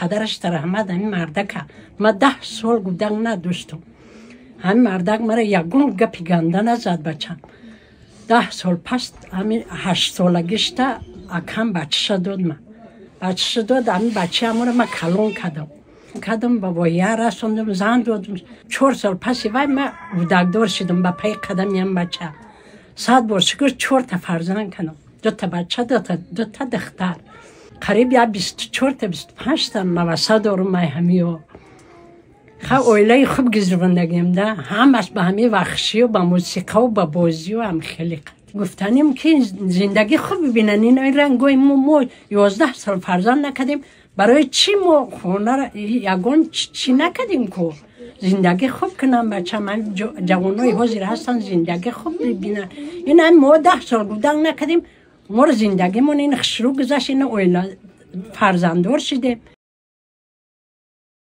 Падараш раҳмат, ҳамин мардака ма 10 сол гуданг надоштум. Ҳамин мардак мара ягон гапи ганда назад. Бачам 10 сол пас, ҳамин 8 солагишта, акам бачаша дод. Ма бачаша дод, ҳамин бачаамро ма калон кардам, ба воя расондам, зан додам. 4 сол паси вай ма гудакдор шидам. Ба пайи қадамиам бача, 100 бор шукр, чорта фарзанд кардам: дута бача, дута духтар. Қариб я 24-та, 25-та наваса дорум. Май ҳамиё ха оилаи хуб гузарондагим да, ҳамаш ба ҳами вахшию, ба мусиқаву, ба бозию ҳам. Хеле гуфтанем, ки зиндагӣ хуб бибинан. Ин рангои мо 11 сол фарзанд накардем. Барои чӣ мо хонара ягон чӣ накардем ку? Зиндагӣ хуб кунам бачам, ҷавонои ҳозир ҳастанд, зиндагӣ хуб бибинанд. Ин мо 10 сол гуданг накардем, моро зиндагимон ин хушрӯ гузашт, ин оила фарзанддор шидем.